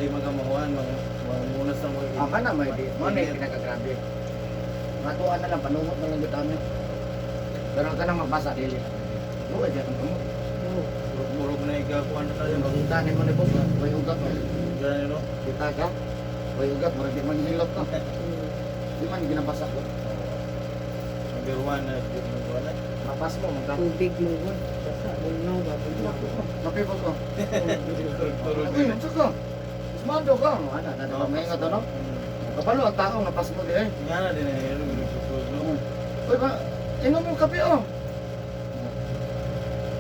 Di magamahuan, mga munas sa mga Ah, kana may di. Mo na yung pinakagrabe. Matuan na lang, panungot na lang yung kami. Pero ka nang mabasa, dili. Luwa dyan ang kamot. Oh. Murog na ikakuan na tayo. Makita ni mo ni boss, may ugat mo. Ganyan no? Kita ka? May ugat, murag di man hilot no. Di man ginabasa ko. Number one na di mo na. Mapas mo, magka. Tubig mo gud. Basta unaw ba gud. Kape boss ko. Turog-turog. Uy, unsa ka? Usmando ka. Ano, na may ingat ano? Kabalo ang tao nga pasmo di eh. Nga na din eh, ano ginugtugtog no? Uy ba, inom mo kape oh.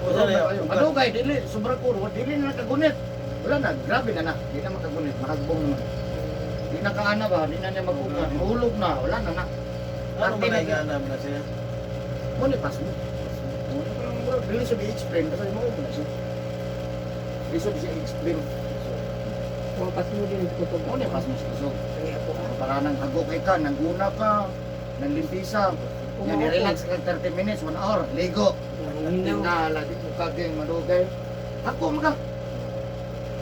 O sana yun. Madugay dili, sobra kuro, dili na nakagunit. Wala na, grabe na na. Di na makagunit, makagbong naman. Di na kaana ba, di na niya magugan. Mahulog na, wala na na. Ano man ay ganam na siya? Mo ni pasmo. Mo ni dili siya i-explain kasi mo mo na siya. Dili siya i-explain. Wa pas mo din ko to. Mo ni pasmo sa kusog. Kaya ako ah. Para nang hago kay ka, nanguna ka, nanglimpisa. Nga ni-relax ka 30 minutes, 1 hour, ligo. Hinaw. Tingala, di mo kaging madugay. Ako mo ka.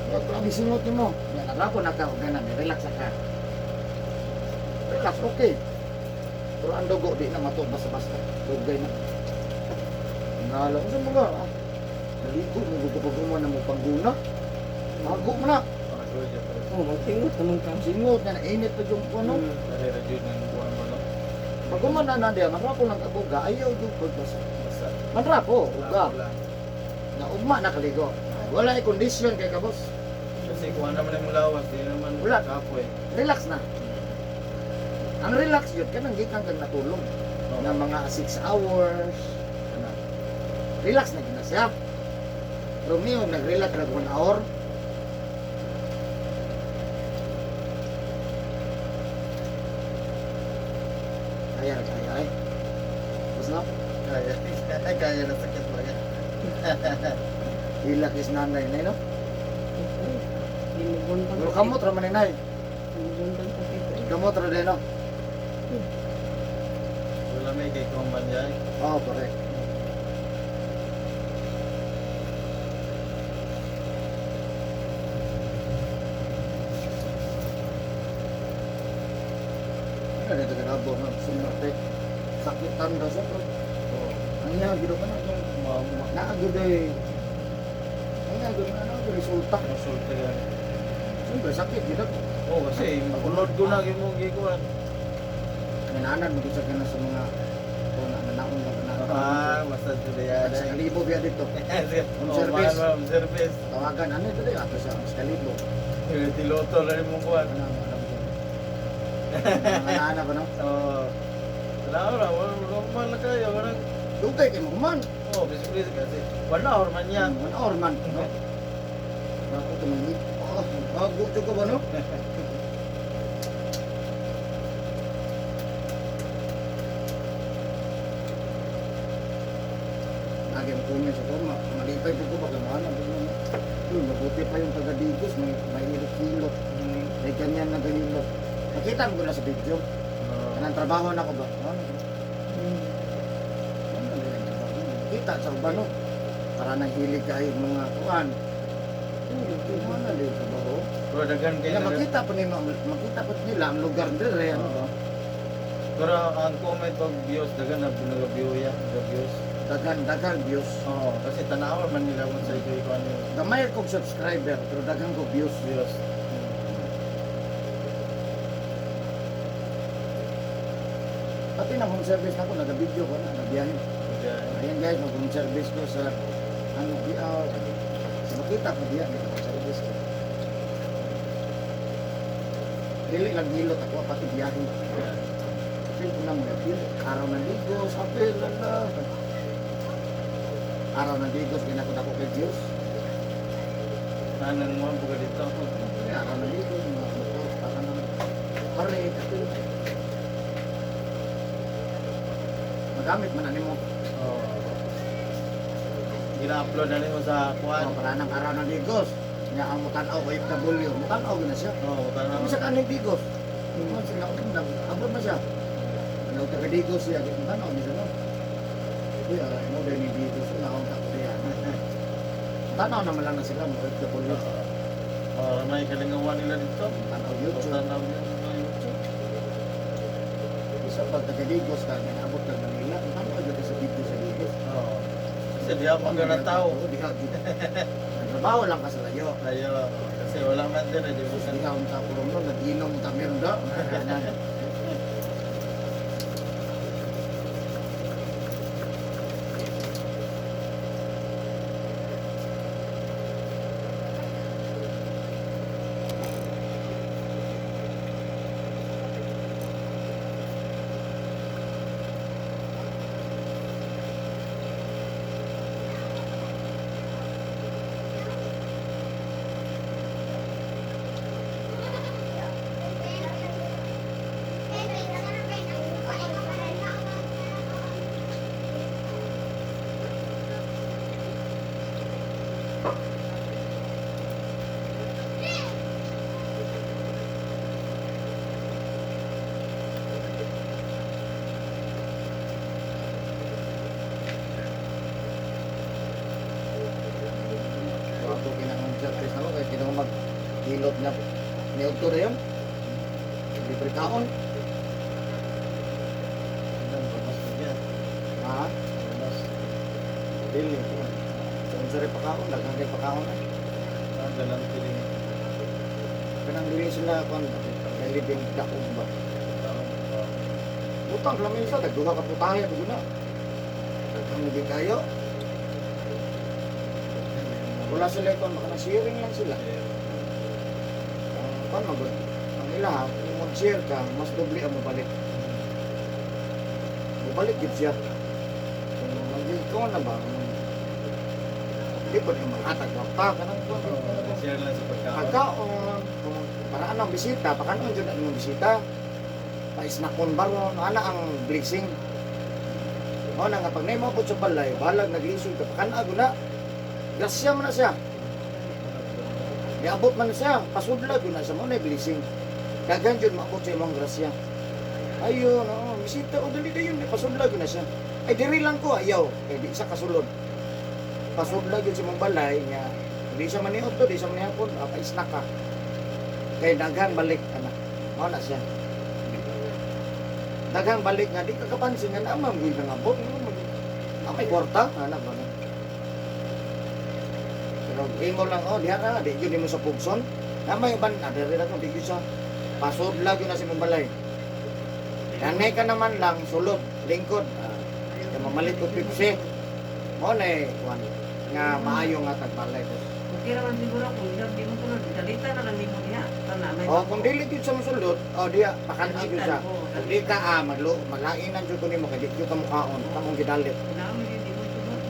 Grabe singot nimo. Nga narapo na ka, og ganan, relax ka. Relax, okay. Pero ang dugo di na mato basta-basta. Dugay na. Tingala, unsa mo ka? Ah, naligo mo gusto pag na mo pangguna. Mago mo na. Pagod siya pero Oh, magsingot naman ka. Singot na nainit pa yung ano. Dari radyo ng buwan mo no? Pag umana na diya, manrapo lang kaguga, ayaw yung pagbasa. Basta. Manrapo, uga. Wala. Na ugma na kaligo. Wala ay kondisyon kay kabos. Kasi kuha naman yung lawas, di naman Wala. kapoy. Relax na. Ang relax yun, kanang gikan kang natulog Oo. na mga 6 hours. Ano. Relax na gina siya. Romeo, nag-relax na 1 hour. Kaya, kaya eh. Tapos na? Kaya, kaya na sakit ba yan? Hilak is nanay na no? Di mo buntag. Pero kamot ra man ni nay. Di mo buntag sakit. Eh. Kamot ra din no? Wala may kay kuman yan. Oo, oh, correct. Ano dito ganabo no? Sumerte. Sakitan daw siya bro. Oo. Ang iya gid ka na itong naagod eh. Ang iya gid ano ang resulta. Resulta yan. Siyempre sakit gid ako. Oo, kasi ulod ko na yung mong gikuan. Nananan mo gid siya kana sa mga kung na nanaon lang na. Ah, basta sila yan. Sa kalibo biya dito. Home service. Home service. Tawagan ano ito ato siya sa kalibo. Tiloto na rin mong kuwan. Ano alam ko. Mga nana ba no? Oo. Wala, wala, wala, normal na kayo. Wala. Dugay kay mo man. Oo, basically kasi 1 hour man yan. 1 hour man, no? Ako tumingin. Oh, bago jud ko ba no? Lagi mo comment sa forma. Malipay po ko baka maano. Uy, mabuti pa yung taga Digos, may hilot-hilot. May ganyan na ganyan. Nakita mo ko na sa video. Oo. Kanang trabaho na ko ba? Ano? Ano na yung trabaho? Kita sa uban no? Para nang hilig kayo mga kuan. Ano na yung trabaho? Pero daghan kayo Kaya na- makita po nila, makita po nila ang lugar nila ano ba? Pero ang comment og views daghan na nag-view ya, nag-views. Daghan daghan views. Oo, kasi tanawa man nila kung sa ikaw ikaw ano yung Gamay kong subscriber pero daghan ko views. views. Pati na home service na ako, nag-video ko na, nagbiyahe. Kaya, Ayan guys, mag-home service ko sa ano PR. So makita ko diya, may home service ko. Dili lang hilot ako, pati biyahe. kaya, Apil ko na mga apil. Araw ng Digos, apil, ala. Araw ng Digos, ginakot ako kay Diyos. Nanan mo ang buga dito. Araw ng Digos, mga motor, para ng parade, apil. Magamit man ani mo. Oo. Gina-upload na nimo sa kuan. Oh, para ng araw ng Digos. Nga ang mutanaw OFW, mutanaw na siya. Oo, tanaw. Ano sa kaning Digos? Ano sila abot man siya. Ano taga Digos siya, mutanaw ni siya no. Kuya, mo din ni Digos na ang takbo diya. Tanaw naman lang na sila mo OFW. Oo. Oh, may kalingawan nila dito. Tanaw YouTube. Tanaw yung mga YouTube. Isa pag taga-Digos ka, nangabot ka Manila, tanaw jud ka sa video sa Digos. Oo. Kasi diha pa ganang tao. Oo, diha jud. Nagtrabaho lang ka sa layo. Layo. Kasi wala man din eh. Di mo Sus, diha unta ko ron, nag-inom ta meron da. Wato kinahanglan siya test ako kay kinahanglan maghilot na niudto na yun. Libre kaon. Ha? Dili. Sa unsa rin pakaon, daghang kay pakaon eh. Ah, dalang piling. Kanang dili sila kon kay libing daog ba. Butang lang minsan nagduha ka putahe pag na. Daghang lagi kayo. Wala sila kon baka na sharing lang sila. Ang kon magod. Ang ila kung mag-share ka, mas doble ang mabalik. Mabalik gid siya. Kung mag-ikaw na ba? Di pa rin mahatag pa kanang kon. Share lang sa pagkaon. Pagkaon, kung para anong bisita, pakanon jud ang bisita. Paisnakon baron, ana ang blessing. Mao na nga pag naimo sa balay, balag naglisod ka pakan na. Grasya man na siya. Niabot man na siya, pasudla jud na siya mo na blessing. Daghan jud maabot sa imong grasya. Ayon, oo, bisita o dali dayon, pasudla jud na siya. Ay diri lang ko ayaw, kay di siya kasulod. Pasudla jud sa imong balay nga di siya maniod to, di siya manihapon, ah, pa-snack ka. Kay daghan balik ana. Mao na siya. Daghang balik nga di ka kapansin nga naman gyud nga abot ah, may kwarta ana ba na. Pero imo lang oh diha na di gyud nimo sa pugson. Na may uban ah, diri ra ko di gyud sa pasudla gyud na sa imong balay. Kanay ka naman lang sulod lingkod. Ah, kay mamalit ko Pepsi. Mao na eh kuan nga maayo nga tagbalay. Okay naman siguro kung di di mo sulod, dalita na lang nimo diha. Tana may. Oh, kung dili gyud sa mosulod, oh diha pakan-a gyud siya. Kung di ka ah, maglo maglainan jud ko nimo kay di jud ka mukaon, kamong gidalit. Naamo di mo sulod.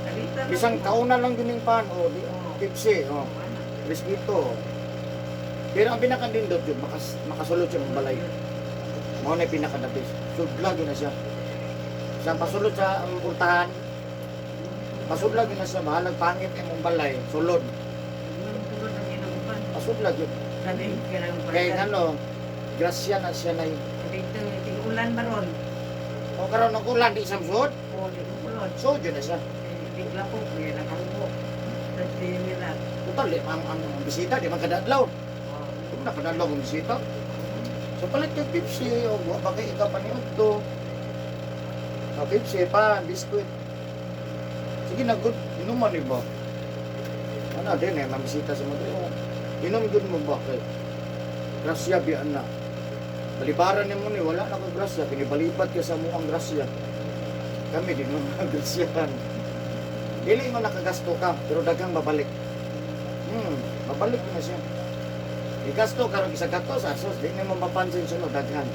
Dalita na. Bisan kauna lang yun yung pan o di Pepsi, oh, Oo, ana. respeto. Pero ang pinakandindot yun, makasulod siya ng balay. Mao na yung pinakadabis. Sudla yun na siya. Sa pasulod sa ang pultahan, pasudla yun na siya, bahalag pangit imong balay, sulod. Di mo sulod ang ginauban. Pasudla yun. Dali ka lang Kaya ano, grasya na siya na yun. Dito ting-ulan ba ron? O karon ng ulan, di isang sud, O di mo sulod. sud yun na siya. Eh, bigla po kaya nakangko. Tapos di nila. Total, di, ang bisita, di man kadadlaw. Oh. Kung nakadadlaw ang bisita. So palit kag Pepsi, o wa ba kay ikaw paniud to. O Pepsi pa, biscuit. Sige na good, inuman ni ba? Ano din eh, mamisita sa mga oh. Inom good mo ba kay? Grasya biyan na. Balibaran nimo ni wala na ko grasya, kinibalibat ka sa mo ang grasya. Kami din mo ang grasyahan. Dili mo nakagasto ka, pero daghang babalik. Babalik na siya. Igasto karon isa gato sa asos, di nimo mapansin sunod daghan.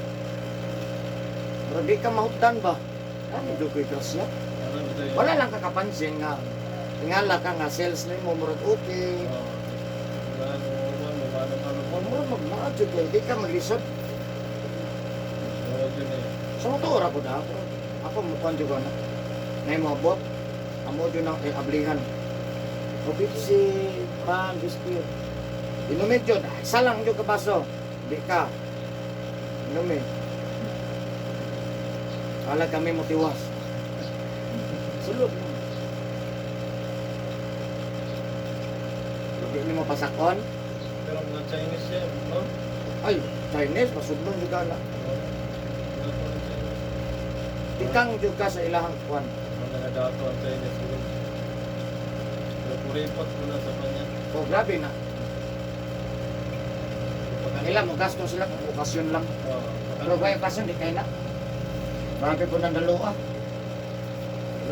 Pero di ka mahutdan ba? Ano do ko'y grasya? Ano ba ito? Wala lang kakapansin nga tingala ka nga sales nimo murag okay. Oo. Wala nang uban, wala nang O murag magmaadyo kay di ka maglisod. Wala dyan eh. Sa mo ora ko da ako. Ako mo kuan jud na. Nay mo abot. Amo jud nang ablihan. O Pepsi, pan, biscuit. Inumin jud, isa lang jud ka baso. Di ka. Inumin. Wala kami mo tiwas. Sulod mo. Hindi nimo pasakon. Pero mga Chinese siya, no? Ay, Chinese, masudlong juga na. Oo. Wala pa ang Chinese. Tikang jud ka sa ilahang kuan. Mga nagadato ang Chinese siguro. Pero kuripot ko na sa kanya. Oh, grabe na. Kanila mo gasto sila kung okasyon lang. Oo. Pero kung okasyon di kay na. Grabe po ng dalawa.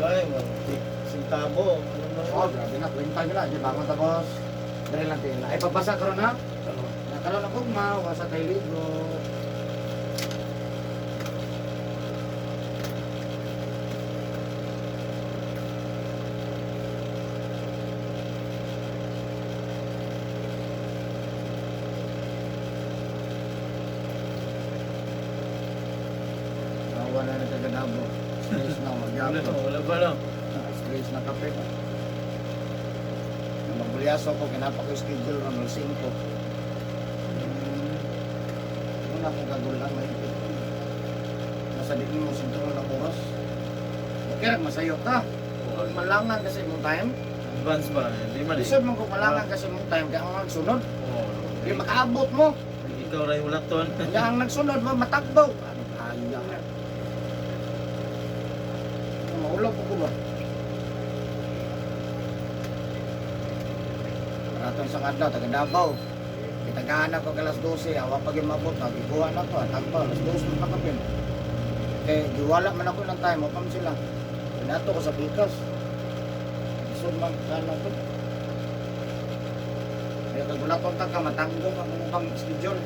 Wala eh, mga sintabo. Ano na? Oh, grabe na. Kwenta nila. Di ba tapos? Dali lang tingin. Ay, pagbasa karon ha. Oo. Nakaroon ako ma, wasa kay ligo. Wala na kaganabo. Stress na, Wala, magyapon. wala ba lang? Stress na kape. Nang Magbulyaso ko, kinapa ko yung schedule ron, alas 5. Ano na akong kagulan, mahigpit. Nasa di mo sintro ng oras. Okay ra, masayo ka. Kung malangan kasi mong time, Advance ba? Hindi man eh. isip mo kung malangan kasi mong time, kaya ang nagsunod, Oo. di makaabot mo. Ikaw rin ulaton. Kaya ang nagsunod mo, matakbo. Ano kaya? Maulog ko ba? Maratong sa adlaw, taga Davao. Kitagahan ako alas 12, awa pag imabot, nagikuha na ko, tagbaw, alas 12 na kapin. Kay giwala man ako ng time, upam sila. Pinato ko sa Pikas. Isod man kana ko. Kaya kagulaton ta ka, matanggong ang mukhang schedule.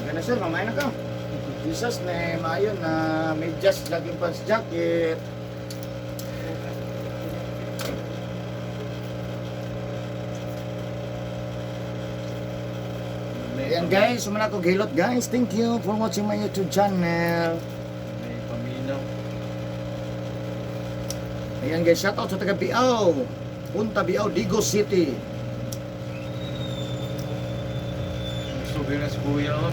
Gana sir, mamaya na ka. Jesus na maayo na may just jogging pants jacket. Ayan guys, sumala ko gilot guys. Thank you for watching my YouTube channel. May paminaw. Ayan guys, shout out sa taga Biao. Punta Biao, Digos City. Subi na si Kuya. Oh.